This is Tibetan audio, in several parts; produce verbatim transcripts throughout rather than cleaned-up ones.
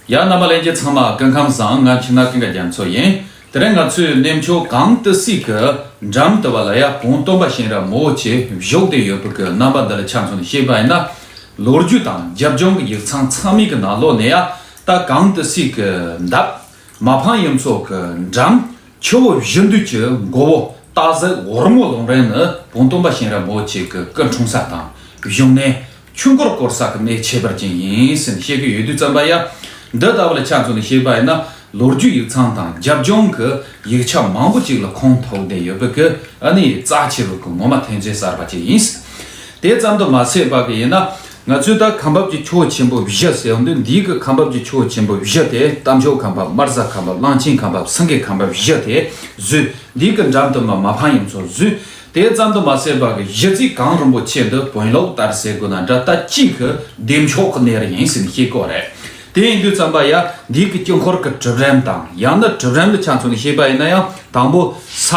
ཡ། རྣམ་པ་ལྷན་རྒྱས་ཚང་མ་སྐུ་ཁམས་བཟང་། ང་ཕྱི་ནང་ཀུན་དགའ་རྒྱ་མཚོ་ཡིན། དེ་རིང་ང་ཚོའི་གནས་མཆོག་གངས་ཏི་སེ་གི་འགྲམ་དུ་བ་ལ་ཡ་བོན་སྟོན་པ་གཤེན་རབ་མོ་ཆེ་བཞུགས་བསྡད་ཡོད་པའི་གི་རྣམ་པ་འདི་ལ་ཆ་མཚོན་ནས་བཤད་པ་ཡིན་ན། ལོ་རྒྱུས་དང་རྒྱབ་ལྗོངས་ཀྱི་ཡིག་ཚང་ཚང་མའི་གི་ནང་ལོགས་ནས་ཡ། ད་གངས་ཏི་སེ་གི་འདབས་མ་ཕམ་གཡུ་མཚོ་གི་འགྲམ་ཆུ་བོ་བཞི་འདུས་ཀྱི་མགོ་བོ་སྟག་གཟིག་ཝར་མོ་ལུང་རིང་ནི་བོན་སྟོན་པ་གཤེན་རབ་མོ་ཆེ་གི་སྐུ་འཁྲུངས་ས་དང་བཞུགས་གནས། ཆོས་འཁོར་བསྐོར་ས་གི་གནས་ཁྱད་པར་ཅན་ཡིན་ཟེར་ནས་བཤད་ཀྱི་ཡོད་དུས་ཙམ་པ་ཡ། འདི་ལྟ་བུ་ལ་ཆ་མཚོན་ནས་བཤད་པ་ཡིན་ན། ལོ་རྒྱུས་ཡིག་ཚང་དང་རྒྱབ་ལྗོངས་ཀྱི་ཡིག་ཆ་མང་པོ་ཅིག་ལ་ཁུངས་ཐུག་བསྡད་ཡོད་པའི་གི་ཨ་ནི་རྩ་ཆེ་བའི་གི་ངོ་མ་ཐོན་རྫས་གསར་པ་ཅིག་ཡིན། དེ་ཙམ་དུ་མ་ཟད་པ་གི་ཡིན་ན། ང་ཚོས་ད་ཁ་འབབ་ཀྱི་ཆུ་བོ་ཆེན་པོ་བཞི་ཟེར་ཡོང་དུས། འདིའི་གི་ཁ་འབབ་ཀྱི་ཆུ་བོ་ཆེན་པོ་བཞི་དེ་རྟ་མཆོག་ཁ་འབབ། རྨ་བྱ་ཁ་འབབ། གླང་ཆེན་ཁ་འབབ། སེང་གེ་ཁ་འབབ་བཞི་དེ་བཟོས། འདིའི་གི་འགྲམ་དུ་མ་མ་ཕམ་གཡུ་མཚོ་བཟོས། དེ་ཙམ་དུ་མ་ཟད་པ་གི་གཞི་རྩའི་གངས་རིན་པོ་ཆེ་འདི་བོན་ལུགས་ལྟར་ཟེར་དགོས་ན་འདྲ། ད་གཅིག་གི་བདེ་མཆོག་གི་གནས་རི་ཡིན་ཟེར་ནས་བཤད་ཀྱི་ཡོད་རེད། དེ་ཡིན་དུས་ཙམ་པ་ཡ། འདིའི་གི་དཀྱིལ་འཁོར་གི་གྲུབ་རིམ་དང་། ཡང་ན་གྲུབ་རིམ་ལ་ཆ་མཚོན་ནས་བཤད་པ་ཡིན་ན་ཡང་། དང་པོ་ས་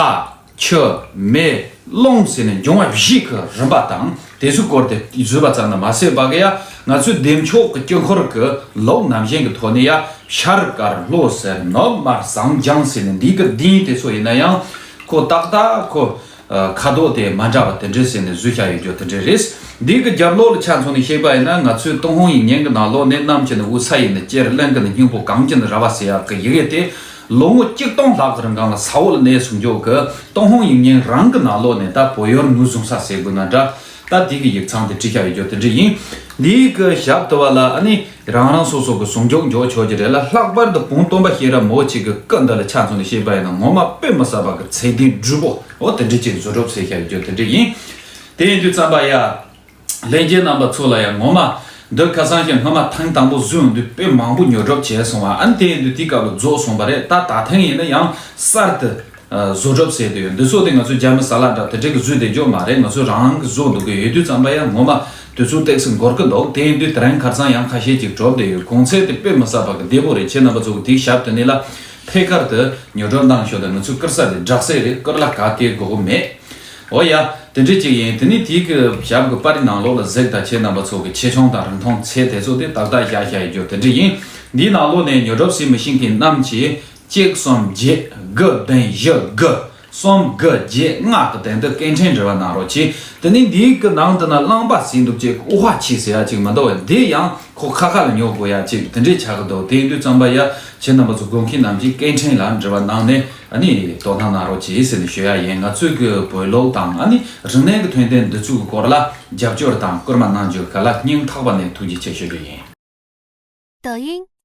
ཆུ་མེ་རླུང་ཟེར་ནས་འབྱུང་བ་བཞི་གི་རིམ་པ་དང་དེ་ཚོའི་སྐོར་དེ་བཟོས་པ་ཙམ་དུ་མ་ཟད་པ་གི་ཡ། ང་ཚོའི་བདེ་མཆོག་གི་དཀྱིལ་འཁོར་གི་ལུགས་ནང་བཞིན་གི་ཐོག་ནས་ཡ། ཤར་དཀར་ལྷོ་སེར་ནུབ་དམར་བྱང་ལྗང་ཟེར་ནས་འདིའི་གི་གདན་དེ་ཚོ་ཡིན་ན་ཡང་། ཁོ་ཏག་ཏག་ཁོ་ཨ་ཁ་དོག་དེ་མ་འདྲ་བ་དེ་འདྲས་ཟེར་ནས་བཟོས་བཞག་ཡོད་རྒྱུ་དེ་འདྲས་རེད། འདིའི་གི་རྒྱབ་ལོགས་ལ་ཆ་མཚོན་ནས་བཤད་པ་ཡིན་ན། ང་ཚོའི་ཏུན་ཧོང་ཡིག་རྙིང་གི་ནང་ལོགས་ནས། གནམ་གྱི་ནི་དབུས་ས་ཡི་ནི་དཀྱིལ། གླིང་གི་ནི་སྙིང་པོ། གངས་ཀྱི་ནི་ར་བ་ཟེར་ཡག་གི་ཡི་གེ་དེ་ལོ་ངོ་གཅིག་སྟོང་ལྷག་གི་རིང་གང་ལ་ས་འོག་ལ་གནས་སོང་རྒྱུ་གི་ཏུན་ཧོང་ཡིག་རྙིང་རང་གི་ནང་ལོགས་ནས། ད་བོད་ཡུལ་ངོས་བཟུང་ས་ཟེར་དགོས་ན་འདྲ། ད་འདི་གི་ཡིག་ཚང་དེ་བྲིས་བཞག་ཡོད་རྒྱུ་དེ་འདྲ་ཡིན། འདིའི་གི་ཞབས་དེ་བ་ལ་ཨ་ནི་རང་རང་སོ་སོ་གི་ཟུང་འཇུག་འཇོག་ཆོག་གི་རེད་ལ། ལྷག་པར་དུ་བོན་སྟོན་པ་གཤེན་རབ་མོ་ཆེ་གི་སྐུ་འདི་ལ་ཆ་མཚོན་ནས་བཤད་པ་ཡིན་ན། ངོ་མ་དཔེ་མི་སྲིད་པ་གི་ཚད་ལྡན་འབྲུག་པོ་འོ་དེ་འདྲ་ཅིག་བཟོ་གྲུབ་བྱས་བཞག་ཡོད་རྒྱུ་དེ་འདྲ་ཡིན། དེ་ཡིན་དུས་ཙམ་པ་ཡ། ལྷན་རྒྱས་རྣམ་པ་ཚོ་ལ་ཡང་ངོ་མ་འདི་ཁ་སང་ཞིག་སྔ་མ་ཐེངས་དང་པོ་བཟོས་ཡོང་དུས་དཔེ་མང་པོ་ཉོ་སྒྲུབ་བྱས་སོང་བ། ཨ་ནི་དེ་ཡིན་དུས་དེའི་སྐབས་ལ་རྫོགས་སོང་བ་རེད། ད་ད་ཐེངས་ཡིན་ན་ཡང་གསར་དུ་ཨ་བཟོ་སྒྲུབ་བྱས་བསྡད་ཡོད། འདི་ཚོ་དེ་ང་ཚོ་རྒྱ་མི་ས་ལ་འདྲ་དེ་འདྲས་ཀྱི་བཟོས་བསྡད་རྒྱུ་མ་རེད། ང་ཚོ་རང་གི་བཟོ་འདུག་གི་ཡོད་དུས་ཙམ་པ་ཡང་ངོ་མ་དུས་ཚོད་ཏོག་ཙམ་འགོར་གི་འདུག་དེ་ཡིན་དུས་དེ་རིང་ཁ་སང་ཡང་ཁ་ཤས་ཅིག་གྲུབ་བསྡད་ཡོད། གོང་ཚད་དེ་དཔེ་མི་སྲིད་པ་གི་བདེ་པོ་རེད། ཁྱེད་རྣམ་པ་ཚོ་གི་དེའི་ཞབས་དེ་ནས་ལ་ཐད་ཀར་དུ་ཉོ་སྒྲུབ་གནང་ཤོག་དང་། ང་ཚོའི་སྐུར་ས་དེ་འདྲ་ཟིག་རེད། སྐུར་ལ་ག་གེ་དགོས་གི་མེད། འོ་ཡ། དེ་འདྲ་ཅིག་ཡིན། དེ་ནས་དེའི་གི་ཞབས་ཀྱི་པར་རིས་ནང་ལོགས་ལ་གཟིགས་དང་། ཁྱེད་རྣམ་པ་ཚོ་གི་ཆེ་ཆུང་དང་རིང་ཐུང་ཚད་དེ་ཚོ་དེ་ཏག་ཏག་བཞག་བཞག་ཡོད་རྒྱུ་དེ་འདྲ་ཡིན། འདིའི་ནང་ལོགས་ནས་ཉོ་སྒྲུབ་བྱེད་མི་ཤེས་མཁན་རྣམས་ཀྱིས་གཅིག་གསུམ་བརྒྱད་དགུ་བདུན་བཞི་དགུ་གསུམ་དགུ་བརྒྱད་ལྔ་གི་སྟེང་དུ་སྐད་འཕྲིན་འབྲེལ་བ་གནང་རོགས་གྱིས། དེ་ནས་འདིའི་གི་ནང་དུ་ན་རླངས་པ་ཟིན་འདུག་ཅིག་དབུ་བ་ཆེ་ཟེར་ཡ་ཅིག་མི་འདུག་བས། འདི་ཡང་ཁོ་ཁ་ཁ་ལ་ཉོ་དགོས་ཡ་ཅིག་དེ་འདྲས་ཆགས་ཀྱི་འདུག་དེ་ཡིན་དུས་ཙམ་པ་ཡ། ཁྱེད་རྣམ་པ་ཚོ་དགོས་མཁན་རྣམས་ཀྱིས་སྐད་འཕྲིན་ལ་འབྲེལ་བ་གནང་ནས་ཨ་ནི་དོ་སྣང་གནང་རོགས་གྱིས་ཟེར་ནས་ཞུ་ཡ་ཡིན། ང་ཚོའི་གི་བོད་ལུགས་དང་ཨ་ནི་རིག་གནས་ཀྱི་ཐོན་རྫས་འདི་ཚོའི་གི་སྐོར་ལ་རྒྱབ་སྐྱོར་དང་སྐུལ་མ་གནང་རྒྱུ་ག་ལ་སྙིང་ཐག་པ་ནས་ཐུགས་རྗེ་ཆེ་ཞུ་རྒྱུ་ཡིན། 抖音